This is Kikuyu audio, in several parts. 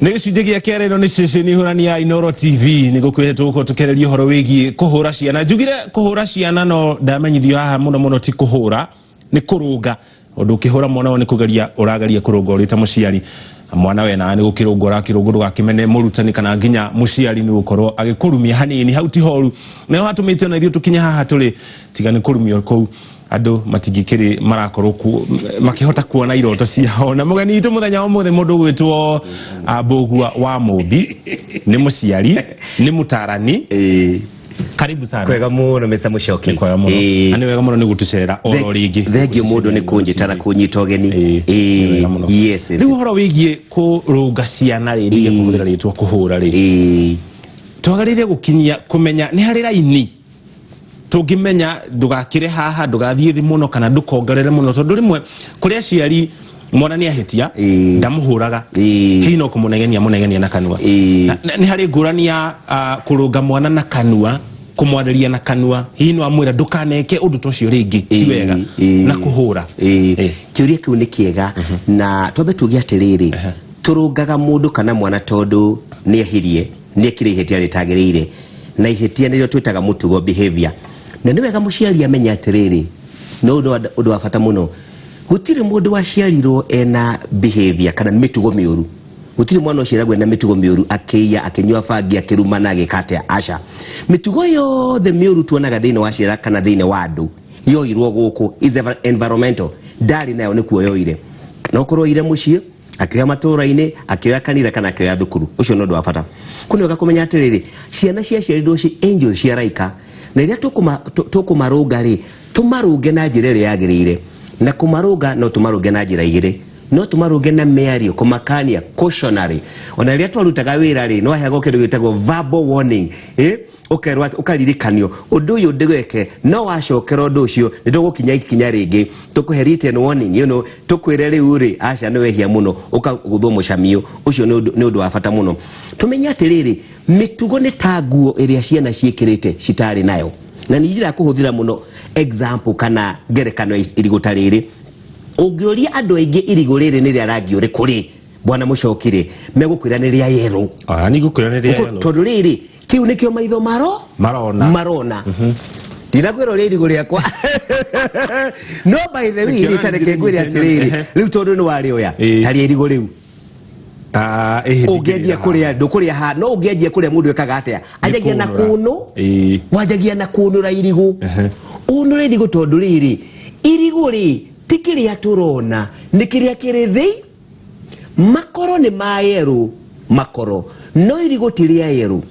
Nä gä cunjä gä a kerä ĩno nä ceceni hũrani ya Inoro TV nä gå kwä tå tå kereria å horo wä giä kå hå ra ciana. Njugire kå hå ra ciana no ndamenyithio haha må no må no ti kå hå ra, nä kå rå nga. Ũndũ ũkĩhũra mwana ũyũ nĩ kũgeria ũrageria kũrũnga ũrĩ ta mũciari. Na mwana we nawe nĩ gũkĩrũngwo ũrakĩrũngwo, ndũgakĩmene mũrutani kana nginya mũciari nĩ gũkorwo agĩkũrumia hanini hau ti horu. Nayo hatũmĩte ona ithuĩ tũkinye haha tũrĩ, tiga nĩ kũrumio kũu andũ matingĩkĩrĩ marakorwo makĩhota kuona iroto ciao. Na mũgeni witũ mũthenya wa ũmũthĩ, mũndũ ũgwĩtwo Mbũgua wa Mũmbi, nĩ mũciari, nĩ mũtarani. Karibu sana. Kwega muno, Mr. Muchoki. Nĩ kwega mũno. Na nĩ wega mũno nĩ gũtũcerera oro rĩngĩ. Thengiũ mũndũ nĩ kũnjĩta na kũnyita ũgeni. Nĩ wega mũno. Rĩu ũhoro wĩgiĩ kũrũnga ciana rĩ, ndige kũhũthĩra rĩtwa kũhũra rĩ, twagĩrĩire gũkinyia kũmenya nĩ harĩ raini tũngĩmenya ndũgakĩre haha, ndũgathiĩ thĩ mũno kana ndũkongerere mũno, tondũ rĩmwe kũrĩ aciari mwana nĩ ahĩtia, ndamũhũraga, hihi no kũmũnegenia mũnegenia na kanua. Nĩ harĩ ngũrani ya kũrũnga mwana na kanua, kũmwarĩria na kanua, hihi no amwĩra ndũkaneke ũndũ ta ũcio rĩngĩ, ti wega, na kũhũra. Kĩũria kĩu nĩ kĩega, na twambe tuge atĩrĩrĩ, tũrũngaga mũndũ kana mwana tondũ nĩ ehirie, nĩ ekire ihĩtia rĩtagĩrĩire, na ihĩtia nĩrĩo twĩtaga mũtugo, behavior. Na nĩ wega mũciari amenye atĩrĩrĩ, no ũndũ wa bata mũno, gũtirĩ mũndũ waciarirwo ena behavior kana mĩtugo mĩũru. Gũtirĩ mwana ũciaragwo ena mĩtugo mĩũru, akĩiya, akĩnyua bangi, akĩrumana, agĩka atĩa. Aca, mĩtugo yothe mĩũru tuonaga thĩinĩ wa ciana kana thĩinĩ wa andũ yoirwo gũkũ, is environmental. Ndarĩ nayo, nĩkuo yoire. No korwo oire mũciĩ, akĩoya matũũra-inĩ, akĩoya kanitha kana akĩoya thukuru. Ũcio nĩ ũndũ wa bata. Kũ nĩ wega kũmenya atĩrĩrĩ, ciana ciaciarirwo ci angel, cia raika, na rĩrĩa tũkũmarũnga rĩ, tũmarũnge na njĩra ĩrĩa yagĩrĩire. Na kũmarũnga no tũmarũnge na njĩra igĩrĩ. No tũmarũnge na mĩario, kũmakania, cautionary. Ona rĩrĩa twarutaga wĩra rĩ, no aheagwo kĩndũ gĩtagwo verbal warning, ũkerwo atĩ, ũkaririkanio ũndũ ũyũ ndũgeke, no wacokera ũndũ ũcio nĩ tũgũkinya ikinya rĩngĩ, tũkũhe written warning, tũkwĩre rĩu rĩ, aca, nĩ wehia mũno, ũkagũthwo mũcamio ũcio. Nĩ ũndũ wa bata mũno tũmenye atĩrĩrĩ, mĩtugo nĩ ta nguo ĩrĩa ciana ciĩkĩrĩte citarĩ nayo. Na nĩ njĩra kũhũthĩra mũno example kana ngerekano ya irigũ ta rĩrĩ. Ũngĩũria andũ aingĩ irigũ rĩrĩ nĩ rĩa rangi ũrĩkũ rĩ, bwana Mũcoki rĩ, megũkwĩra nĩ rĩa yellow. Ona nĩ ngũkwĩra nĩ rĩa yellow. Tondũ rĩrĩ, kĩu nĩkĩo maitho maro marona. Marona. Ndinakwĩra ũrĩa irigũ rĩakwa, no by the way rĩ, tareke ngwĩre atĩrĩrĩ, rĩu tondũ nĩ warĩoya, tarĩa irigũ rĩu. Ah, ĩhĩ, ũngĩanjia ndingĩrĩa. Kũrĩa ndũkũrĩa ha, no ũngĩanjia kũrĩa, mũndũ ekaga atĩa? Anjagia na kũnũra. kũnũ. Wanjagia na kũnũra irigũ, ũnũre irigũ, tondũ rĩrĩ, irigũ rĩ, ti kĩrĩa tũrona, nĩ kĩrĩa kĩrĩ thĩ. Makoro nĩ ma yerũ makoro, no irigũ ti rĩa yerũ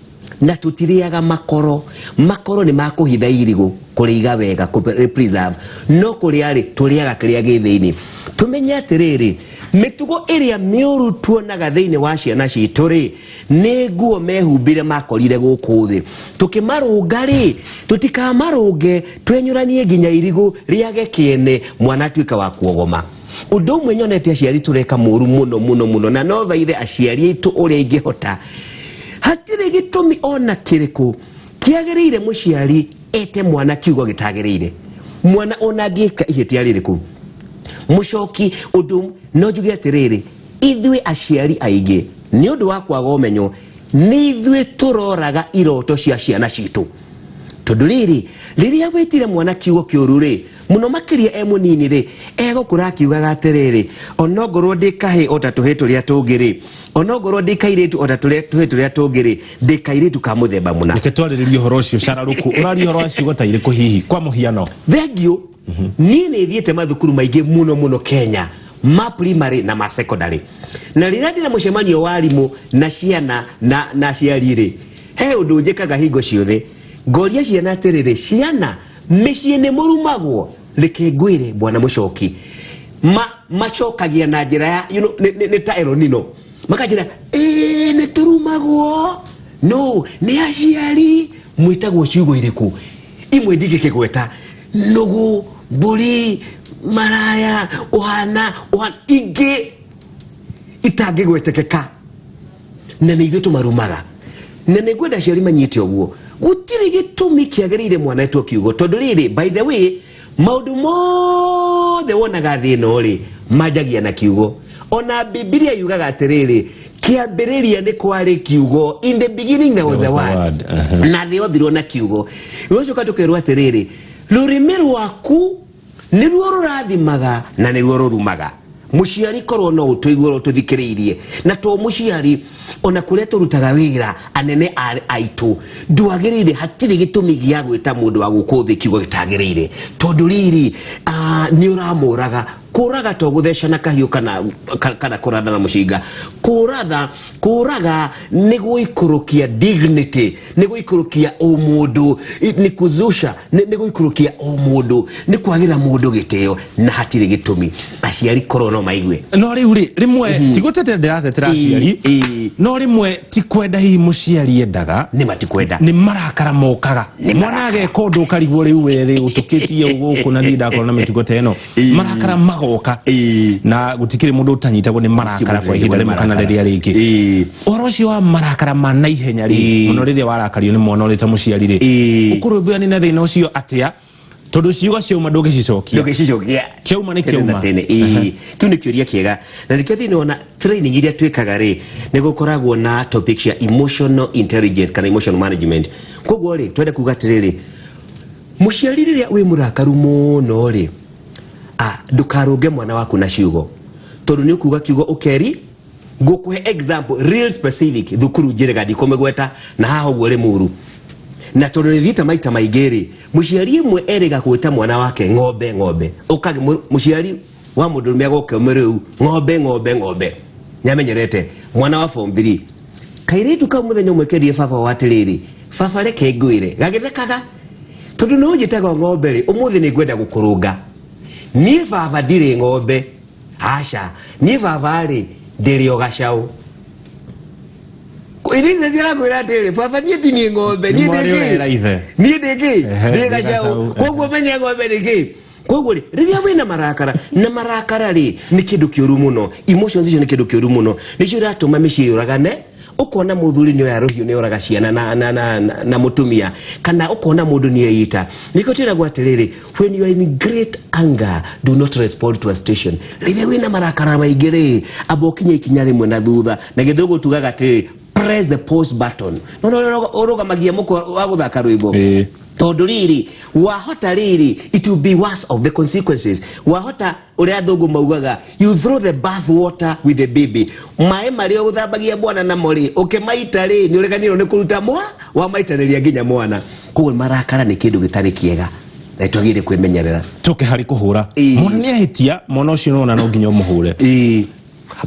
na tũtirĩaga makoro. Makoro nĩ makũhitha irigũ, kũrĩiga wega, preserve, no kũrĩa rĩ, tũrĩaga kĩrĩa gĩ thĩinĩ. Tũmenye atĩrĩrĩ, mĩtugo ĩrĩa mĩũru tuonaga thĩinĩ wa ciana citũ rĩ, nĩ nguo mehumbire makorire gũkũ thĩ. Tũkĩmarũnga rĩ, tũtikamarũnge twenyũranie nginya irigũ rĩage kĩene, mwana atuĩke wa kuogoma. Ũndũ ũmwe nyonete aciari tũreka mũru mũno mũno mũno, na no thaithe aciari aitũ ũrĩa ingĩhota, hatirĩ gĩtũmi ona kĩrĩkũ kĩagĩrĩire mũciari ete mwana kiugo gĩtagĩrĩire, mwana ona angĩka ihĩtia rĩrĩkũ. Mũcoki, ũndũ no njuge atĩrĩrĩ, ithuĩ aciari aingĩ, nĩ ũndũ wa kwaga ũmenyo, nĩ ithuĩ tũroraga iroto cia ciana citũ, tondũ rĩrĩ, rĩrĩa wĩtire mwana kiugo kĩũru rĩ, mũno makĩria e mũnini rĩ, egũkũra akiugaga atĩrĩrĩ, onongorwo ndĩ kahĩ ota tũhĩ tũrĩa tũngĩ rĩ, onongorwo ndĩ kairĩtu ota tũhĩ tũrĩa tũngĩ rĩ, ndĩ kairĩtu ka mũthemba mũna. Reke twarĩrĩrie ũhoro ũcio cararũkũ. Ũraria ũhoro wa ciugo ta irĩkũ hihi, kwa mũhiano? Thengiũ. Niĩ nĩ thiĩte mathukuru maingĩ mũno mũno Kenya, ma primary na ma secondary, na rĩrĩa ndĩna mũcemanio wa arimũ na ciana na aciari rĩ, he ũndũ njĩkaga hingo ciothe. Ngoria ciana atĩrĩrĩ, ciana, mĩciĩ nĩ mũrumagwo? Reke ngwĩre, bwana Mũcoki, macokagia na njĩra ya nĩ ta eronino, makanjĩra, ĩĩ, nĩ tũrumagwo, no nĩ aciari. Mwĩtagwo ciugo irĩkũ? Imwe ndingĩkĩgweta: nũgũ, mbũri, maraya, ũhana ũhana, ingĩ itangĩgwetekeka. Na nĩ ithuĩ tũmarumaga, na nĩ ngwenda aciari manyite ũguo, gũtirĩ gĩtũmi kĩagĩrĩire mwana etwo kiugo, tondũ rĩrĩ, by the way, maũndũ mothe wonaga thĩ ĩno rĩ, manjagia na kiugo. Ona Bibilia yugaga atĩrĩrĩ, Kĩambĩrĩria nĩ kwarĩ kiugo. In the beginning there was There a was the word. word. Aha. Na thĩ yombirwo na kiugo. Rũcoka tũkerwo atĩrĩrĩ, rũrĩmĩ rwaku nĩruo rũrathimaga na nĩruo rũrumaga. Mũciari, korwo no ũtũigue ũtũthikĩrĩirie, na to mũciari, ona kũrĩa tũrutaga wĩra, anene aitũ, ndwagĩrĩire, hatirĩ gĩtũmi gĩa gwĩta mũndũ wa gũkũ thĩ kiugo gĩtagĩrĩire, tondũ rĩrĩ nĩ ũramũraga. Kũraga to gũthecana kahiũ kana kũratha na mũcinga. Kũratha, kũraga nĩ gũikũrũkia dignity, nĩ gũikũrũkia ũmũndũ, nĩ kuzusha, nĩ gũikũrũkia ũmũndũ, nĩ kwagĩra mũndũ gĩtĩo, na hatirĩ gĩtũmi. Aciari korwo no maigue. No rĩu rĩ, rĩmwe ti gũtetera ndĩratetera aciari, no rĩmwe ti kwenda hihi mũciari endaga. Nĩ matikwenda. Nĩ marakara mokaga. Nĩ Mwana marakara. ageka ũndũ ũkarigwo rĩu we rĩ ũtũkĩtie gũkũ na niĩ ndakorwo na mĩtugo ta ĩno. Marakara magoka. Na gũtikĩrĩ mũndũ ũtanyitagwo nĩ marakara kwa ihinda rĩmwe kana rĩrĩa rĩngĩ. Ũhoro ũcio wa marakara ma naihenya rĩ, mũno rĩrĩa warakario nĩ mwana ũrĩ ta mũciari rĩ, ũkũrũmbũyania na thĩna ũcio atĩa, tondũ ciugo ciauma ndũngĩcicokia? Ndũngĩcicokia. Kĩauma nĩ Tene na kĩauma. tene. Ĩĩ, kĩu nĩ kĩũria kĩega, na nĩkĩo thĩinĩ ona training iria twĩkaga rĩ, nĩ gũkoragwo na topic cia emotional intelligence kana emotional management. Koguo rĩ, twende kuga atĩrĩrĩ, mũciari, rĩrĩa wĩ mũrakaru mũno rĩ, ndũkarũnge mwana waku na ciugo, tondũ nĩ ũkuga kiugo ũkeri. Ngũkũhe example real specific. Thukuru njĩrĩga ndikũmĩgweta na haha ũguo Rĩmuru, na tondũ nĩ thiĩte maita maingĩ rĩ, mũciari ĩmwe erĩga gwĩta mwana wake ng'ombe ng'ombe. Ũkage mũciari wa mũndũrũme agoka ũmwe rĩu, ng'ombe ng'ombe ng'ombe, nĩamenyerete mwana wa form 3. Kairĩtu kau mũthenya ũmwe kerire baba wa atĩrĩrĩ, "Baba, reke ngwĩre," gagĩthekaga, "tondũ no njĩtaga ng'ombe rĩ, ũmũthĩ nĩ ngwenda gũkũrũnga. Niĩ baba ndirĩ ng'ombe, aca, niĩ baba rĩ ndĩrĩ o gacaũ." Irĩcio ciarakwĩra atĩrĩrĩ, "Baba, niĩ ti niĩ ng'ombe, niĩ Nĩ mwarĩ ndĩ kĩ? ũrera ithe. Niĩ ndĩ kĩ? Ndĩ Ndĩ gacaũ." gacaũ. Koguo menye ng'ombe nĩ kĩ. Koguo rĩ, rĩrĩa wĩna marakara, na marakara rĩ nĩ kĩndũ kĩũru mũno, emotions icio nĩ kĩndũ kĩũru mũno, nĩcio iratũma mĩciĩ yũragane. Ũkona mũthuri nĩ oya rũhiũ, nĩ oraga ciana na mũtumia, kana ũkona mũndũ nĩ eita. Nĩkĩo twĩragwo atĩrĩrĩ, when you are in great anger, do not respond to a situation. Rĩrĩa wĩna marakara maingĩ rĩ, amba ũkinye ikinya rĩmwe na thutha. Na Gĩthũngũ tugaga atĩrĩrĩ, press the pause button. No no ũrũgamagia mũkwa wa gũthaka rwĩmbo, tondũ rĩrĩ wahota rĩrĩ, it will be worse of the consequences. Wahota, ũrĩa athũngũ maugaga, you throw the bath water with the baby. Maĩ marĩa ũgũthambagia mwana namo rĩ, ũkĩmaita rĩ, nĩ ũreganĩrwo nĩ kũruta mwa wamaitanĩria nginya mwana. Koguo marakara nĩ kĩndũ gĩtarĩ kĩega na twagĩrĩire kwĩmenyerera. Tũke harĩ kũhũra. Mwana nĩ ahĩtia, mwana ũcio nona no nginya ũmũhũre.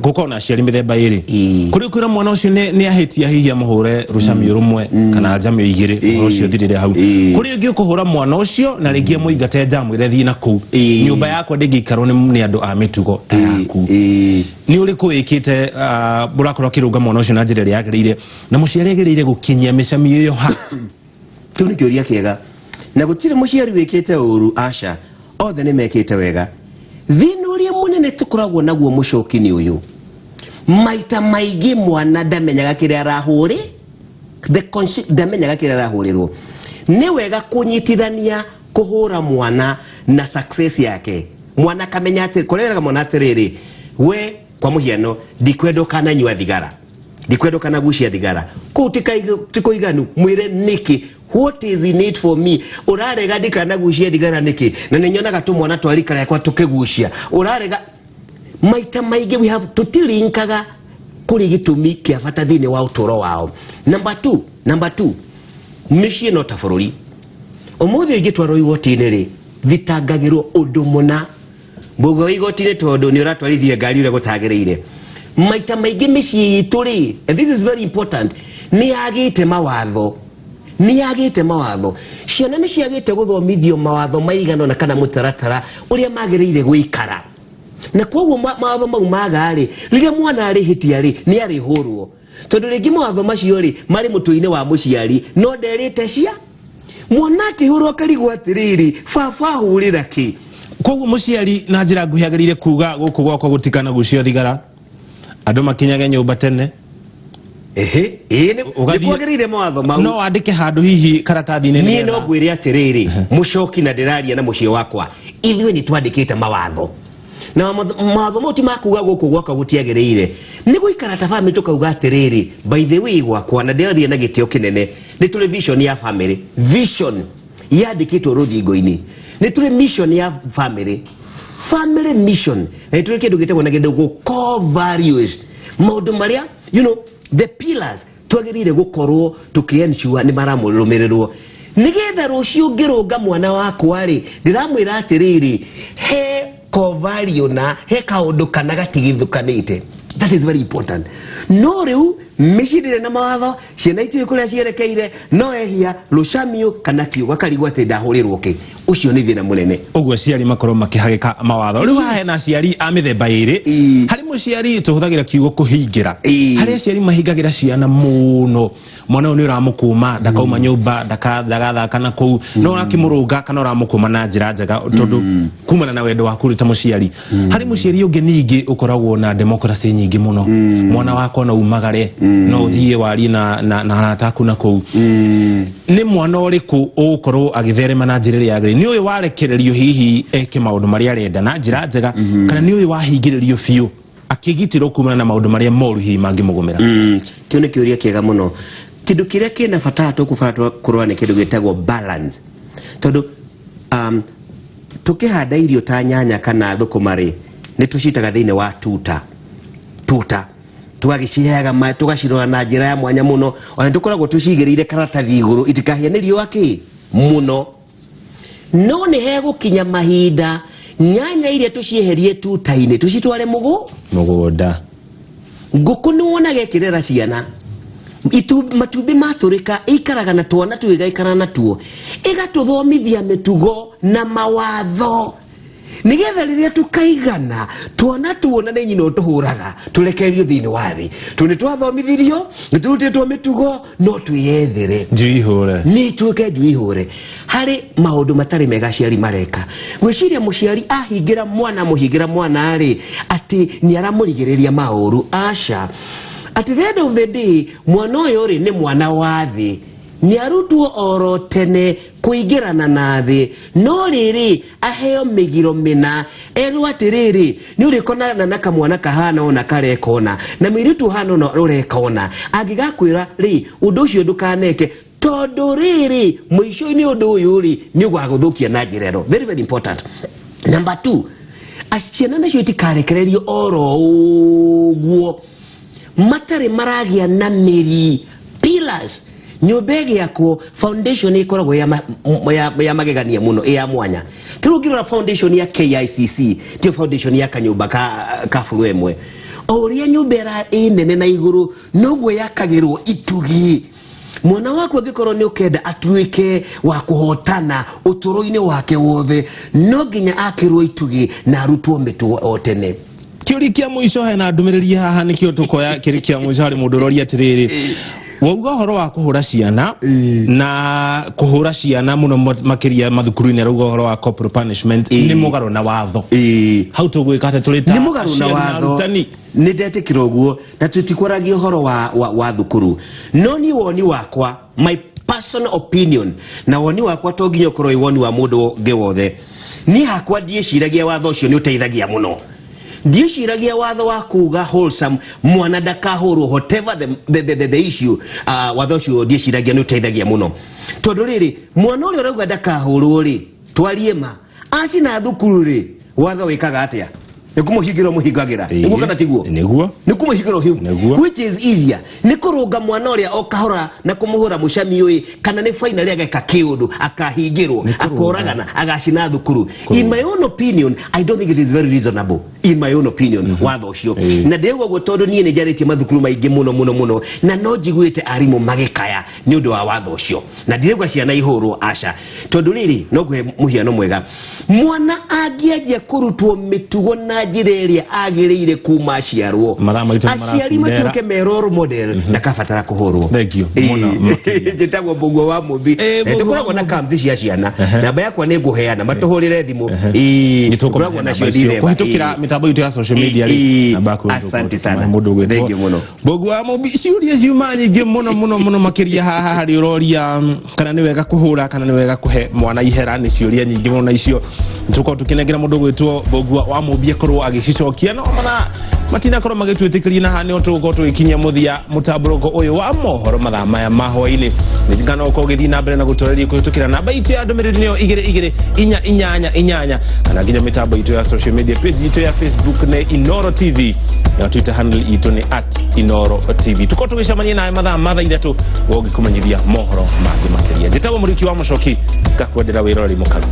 Gũkorwo na aciari mĩthemba ĩrĩ. Kũrĩ kwĩra mwana ũcio nĩ ahĩtia, hihi amũhũre rũcamio rũmwe kana njamio igĩrĩ, ũhoro ũcio ũthirĩre hau. Kũrĩ ũngĩ ũkũhũra mwana ũcio na rĩngĩ amũingate nja, amwĩre, "Thiĩ na kũu, nyũmba yakwa ndĩngĩikarwo nĩ andũ a mĩtugo ta yaku." Nĩ ũrĩkũ wĩkĩte, ũrakorwo akĩrũnga mwana ũcio na njĩra ĩrĩa yagĩrĩire, na mũciari agĩrĩire gũkinyia mĩcamio ĩyo ha? Kĩu nĩ kĩũria kĩega, na gũtirĩ mũciari wĩkĩte ũru, aca, othe nĩ mekĩte wega. Thĩna ũrĩa mũnene tũkoragwo naguo, mũcoki, nĩ ũyũ: maita maingĩ mwana ndamenyaga kĩrĩa arahũrĩ, ndamenyaga kĩrĩa arahũrĩrwo. Nĩ wega kũnyitithania kũhũra mwana na success yake. Mwana akamenya atĩ kũreraga mwana atĩrĩrĩ, we kwa mũhiano, ndikwenda ũkananyua thigara, ndikwenda ũkanagucia thigara, kũu ti kũiganu. Mwĩre nĩkĩ, what is in it for me? Ũrarega ndikanagucie thigara nĩkĩ, na nĩ nyonaga tũmwana twa rika rĩakwa tũkĩgucia? Ũrarega. Maita maingĩ we have tũtirinkaga kũrĩ gĩtũmi kĩa bata thĩinĩ wa ũtũũro wao. Number two, mĩciĩ no ta bũrũri. Ũmũthĩ ũngĩtwarwo igoti-inĩ rĩ, thitangagĩrwo ũndũ mũna mbũgua wa igoti-inĩ tondũ nĩ ũratwarithia ngari ũrĩa gũtagĩrĩire. Maita maingĩ mĩciĩ itũ rĩ, and this is very important, nĩ yagĩte mawatho, nĩ yagĩte mawatho. Ciana nĩ ciagĩte gũthomithio mawatho maigana ũna kana mũtaratara ũrĩa magĩrĩire gũikara, na koguo mawatho mau maga rĩ, rĩrĩa mwana arĩhĩtia rĩ, nĩ arĩhũrwo, tondũ rĩngĩ mawatho macio rĩ marĩ mũtwe-inĩ wa mũciari, no nderĩte cia mwana. Akĩhũrwo akarigwo atĩrĩrĩ, "Baba ahũrĩra kĩ?" Koguo mũciari na njĩra nguhĩ agĩrĩire kuga, "Gũkũ gwakwa gũtikanagucio thigara, andũ makinyage nyũmba tene." Ehe, ĩĩ, nĩ kwagĩrĩire mawatho mau. No wandĩke handũ hihi karatathi-inĩ niĩ no ngwĩre atĩrĩrĩ, mũcoki, na ndĩraria na mũciĩ wakwa, ithuĩ nĩ twandĩkĩte mawatho. Na mawatho mau ti makuga gũkũ gwakwa gũtiagĩrĩire, nĩ gũikara ta family tũkauga atĩrĩrĩ, by the way, gwakwa na ndĩraria na gĩtĩo kĩnene, nĩ tũrĩ vision ya family, vision yandĩkĩtwo rũthingo-inĩ, nĩ tũrĩ mission ya family, family mission, na nĩ tũrĩ kĩndũ gĩtagwo na gĩthũngũ core values, maũndũ marĩa, the pillars twagĩrĩire gũkorwo tũkĩ-ensure nĩ maramũrũmĩrĩrwo, nĩgetha rũciũ ngĩrũnga mwana wakwa rĩ, ndĩramwĩra atĩrĩrĩ, he core value na he kaũndũ kana gatigithũkanĩte. That is very important. No rĩu mĩciĩ ndĩrĩ na mawatho, ciana itiũĩ kũrĩa cierekeire, no ehia rũcamiũ kana kiugo akarigwo atĩ ndahũrĩrwo kĩ. Ũcio nĩ thĩna mũnene. Ũguo aciari makorwo makĩhagĩka mawatho rĩu. Haha hena aciari a mĩthemba ĩrĩ. Harĩ mũciari tũhũthagĩra kiugo kũhingĩra. Harĩ aciari mahingagĩra ciana mũno, mwana ũyũ nĩ ũramũkũma ndakauma nyũmba, ndagathaka na kũu, no ũrakĩmũrũnga kana ũramũkũma na njĩra njega tondũ kumana na wendo waku ũrĩ ta mũciari. Harĩ mũciari ũngĩ ningĩ ũkoragwo na democracy nyingĩ mũno, mwana wakwa no umagare, no ũthiĩ warie na arata aku na kũu. Nĩ mwana ũrĩkũ ũgũkorwo agĩtherema na njĩra ĩrĩa yagĩrĩire? Nĩ ũyũ warekererio hihi eke maũndũ marĩa arenda na njĩra njega, kana nĩ ũyũ wahingĩrĩrio biũ akĩgitĩrwo kumana na maũndũ marĩa moru hihi mangĩmũgũmĩra? Kĩu nĩ kĩũria kĩega mũno. Kĩndũ kĩrĩa kĩna bata tũkũbara kũrora nĩ kĩndũ gĩtagwo balance, tondũ tũkĩhanda irio ta nyanya kana thũkũma rĩ, nĩ tũcitaga thĩinĩ wa tuta tuta, tũgagĩciheaga maĩ, tũgacirora na njĩra ya mwanya mũno, ona nĩ tũkoragwo tũcigĩrĩire karatathi igũrũ itikahĩe nĩ riũa kĩ mũno. No nĩ hegũkinya mahinda nyanya iria tũcieherie tuta-inĩ, tũcitware mũgũ mũgũnda. Ngũkũ nĩ wonaga ĩkĩrera ciana. Matumbĩ matũrĩka ĩikaraga na twana tu, ĩgaikara natuo, ĩgatũthomithia mĩtugo na mawatho, nĩgetha rĩrĩa tũkaigana twana tuona nĩ nyina ũtũhũraga, tũrekererio thĩinĩ wa thĩ. Tondũ nĩ twathomithirio, nĩ tũrutĩtwo mĩtugo, no twĩyethere. Njui ihũre. Nĩ tuĩke njui ihũre. Harĩ maũndũ matarĩ mega aciari mareka, gwĩciria mũciari ahingĩra mwana, mũhingĩra mwana rĩ, atĩ nĩ aramũrigĩrĩria maũru. Aca. At the end of the day, mwana ũyũ rĩ, nĩ mwana wa thĩ, nĩ arutwo oro tene kũingĩrana na thĩ. No rĩrĩ, aheo mĩgiro mĩna, erwo atĩrĩrĩ, nĩ ũrĩkonana na kamwana kahana ũna kareka ũna, na mũirĩtu ũhana ũna ũreka ũna, angĩgakwĩra rĩ, ũndũ ũcio ndũkaneke, tondũ rĩrĩ, mũico-inĩ ũndũ ũyũ rĩ, nĩ ũgagũthũkia na njĩra ĩno. Very, very important. Number two, ciana nacio itikarekererio oro ũguo matarĩ maragĩa na mĩri, pillars. Nyũmba ĩgĩakwo, foundation ĩkoragwo ya magegania mũno, ĩ ya mwanya. Tũrĩu ũngĩrora foundation ya KICC, tio foundation ya kanyũmba ka floor ĩmwe. O ũrĩa nyũmba ĩra ĩ nene na igũrũ, noguo yakagĩrwo itugi. Mwana waku angĩkorwo nĩ ũkenda atuĩke wa kũhotana ũtũũro-inĩ wake wothe, no nginya akĩrwo itugi na arutwo mĩtugo o tene. Kĩũria kĩa mũico, hena ndũmĩrĩri haha, nĩkĩo tũkoya kĩrĩ kĩa mũico. Harĩ mũndũ ũroria atĩrĩrĩ, wauga ũhoro wa kũhũra ciana, na kũhũra ciana mũno makĩria mathukuru-inĩ, arauga ũhoro wa corporal punishment nĩ mũgarũ na watho. Hau tũgwĩka atĩ tũrĩ ta Nĩ mũgarũ na aciari na watho. arutani? Nĩ ndetĩkĩra ũguo, na tũtikwaragia ũhoro wa thukuru, no niĩ woni wakwa, my personal opinion, na woni wakwa to nginya ũkorwo wĩ woni wa mũndũ ũngĩ wothe, niĩ hakwa ndiĩciragia watho ũcio nĩ ũteithagia mũno. Ndiĩciragia watho wa kuga wholesome mwana ndakahũrwo, whatever the issue, watho ũcio ndiĩciragia nĩ ũteithagia mũno, tondũ rĩrĩ, mwana ũrĩa ũrauga ndakahũrwo rĩ, twarie ma, acina thukuru rĩ, watho wĩkaga atĩa? Nĩ kũmũhingĩra ũmũhingagĩra. Nĩguo kana tiguo? Nĩguo. Nĩ kũmũhingĩra ũhiũ. Nĩguo. Which is easier, nĩ kũrũnga mwana ũrĩa o kahora na kũmũhũra mũcami ũyĩ, kana nĩ finally ageka kĩũndũ, akahingĩrwo, Nĩ kũrũnga. akoragana, agacina thukuru? In my own opinion, I don't think it is very reasonable, in my own opinion, watho ũcio. Na ndĩrauga ũguo tondũ niĩ nĩ njarĩtie mathukuru maingĩ mũno mũno mũno, na no njiguĩte arimũ magĩkaya nĩ ũndũ wa watho ũcio. Na ndirauga ciana ihũrwo, aca, tondũ rĩrĩ, no ngũhe mũhiano mwega. Mwana angĩanjia kũrutwo mĩtugo na njĩra ĩrĩa agĩrĩire kuma aciarwo, Mathaa maitũ nĩ aciari marakundera. matuĩke me role model, ndakabatara kũhũrwo. Thank you mũno makĩria. Njĩtagwo Mbũguo wa Mũmbi. Mbũguo Tũkoragwo wa na Mũmbi. kamzi cia ciana, namba yakwa nĩ ngũheana, matũhũrĩre thimũ. Ĩĩ, tũkoragwo nacio ndithemba. Kũhĩtũkĩra mĩtambo itũ ya social media rĩ, namba yaku. Asante sana. Mũndũ ũgwĩtwo Thank you mũno. Mbũguo wa Mũmbi. Ciũria ciuma nyingĩ mũno mũno mũno makĩria haha harĩ ũroria, kana nĩ wega kũhũra kana nĩ wega kũhe mwana ihera. Nĩ ciũria nyingĩ mũno, na icio Tũkorwo tũkĩnengera mũndũ gwĩtwo Mbũgua wa Mũmbi akorwo agĩcicokia, no mathaa matinakorwo magĩtwĩtĩkĩria, na haha nĩho tũgũkorwo tũgĩkinyia mũthia mũtambũrũko ũyũ wa mohoro mathaa maya ma hwaĩ-inĩ. Nĩngana ũkorwo ũgĩthiĩ na mbere na gũtũreria kũhĩtũkĩra namba itũ ya ndũmĩrĩri, nĩyo 22488, kana nginya mĩtambo itũ ya social media. Page itũ ya Facebook nĩ Inoro TV, na Twitter handle itũ nĩ @InoroTV. Tũkorwo tũgĩcemania nawe mathaa ma thaa 3 gũgĩkũmenyithia mohoro mangĩ makĩria. Njĩtagwo Mũriki wa Mũcoki, ngakwendera wĩroreri mũkaru.